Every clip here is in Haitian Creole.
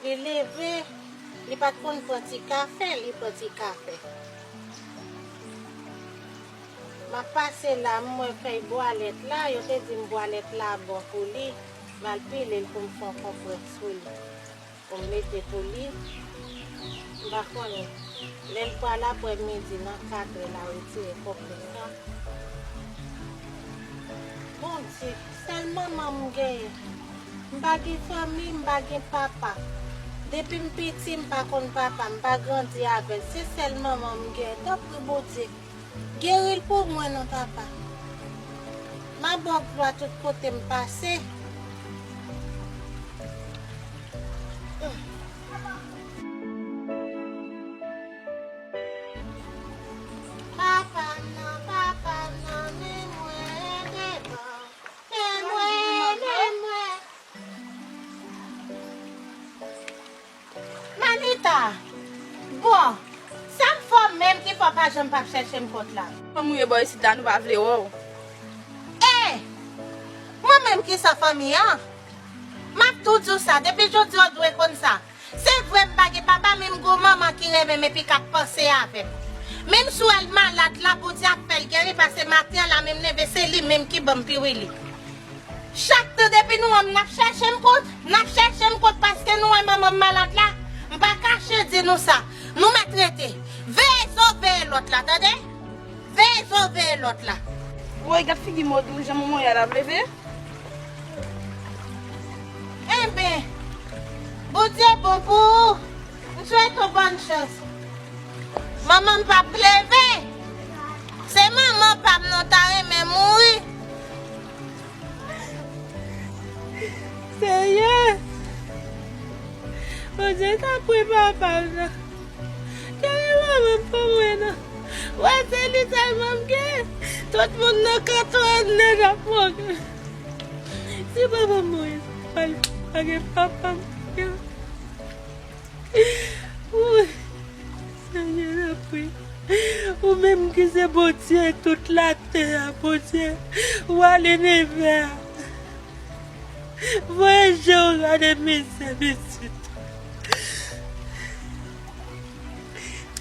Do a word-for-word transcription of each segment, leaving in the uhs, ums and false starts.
Li leve, li pa t konn pran ti kafe, li pran ti kafe. M ap pase la, m wè fèy bwalèt la, yo te di m bwalèt la bon pou li, m al pile l pou m fè yon konprès sou li. Pou m mete pou li, m pa konnen. Lè l pral apre midi, nan katrè, l a retire konprès la. Bondye, sèl manman m genyen. M pa gen fanmi, m pa gen papa. Depi m piti, m pa konn papa, m pa grandi avè l. Se sèl manman m genyen. Tanpri, Bondye, geri l pou mwen non, papa. M a ba w glwa tout kote m pase. Papa m nan, papa m nan, men mwen devan. Men mwen, men mwen. Manita, bon, sa m fè w menm ki fè w pa janm p ap chèche m kont la? Fanm ou ye bò isit la, nou pa vle wè w. E! Mwen menm ki sa fanmi an? M ap tou di w sa, depi jodi w dwe konn sa. Se vre m pa gen papa, men m gon manman ki renmen m epi k ap panse avè m. Menm si w wè l malad la, Bondye ap fè l geri, paske maten an la menm leve, se li menm ki ban m piwili. Chak tan depi nou wè m, n ap chèche m kont, n ap chèche m kont paske nou wè manman m malad la. M pa kache di nou sa. Nou mèt rete. Veye zo, veye lòt la, tande? Veye zo, veye lòt la. Woy, gad figi Modou, jan manman y al ap leve. Enben, Bondye bon pou ou. M swete w bòn chans. Manman m p ap leve. Se manman pa m nan ta renmen mouri. Senyè, Bondye ta pran papa m nan. Gade manman m pou mwen nan. Wè se li sèlman m gen. Tout moun nan kanton an nèg ap mouri. Si manman m mouri, pa gen papa m. Woy, Senyè, tanpri. Ou menm ki se Bondye tout latè a, Bondye. Ou ale nevè a. Voye je w gade mizè pitit.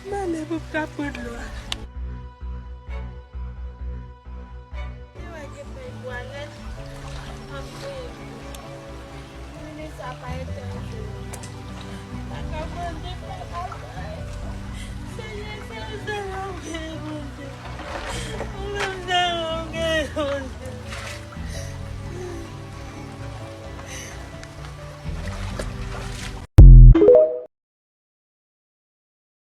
M ale pou m ka pran dlo a. Te wè gen fèy bwalèt, m ap voye. Mwen sa pa enterese mwen.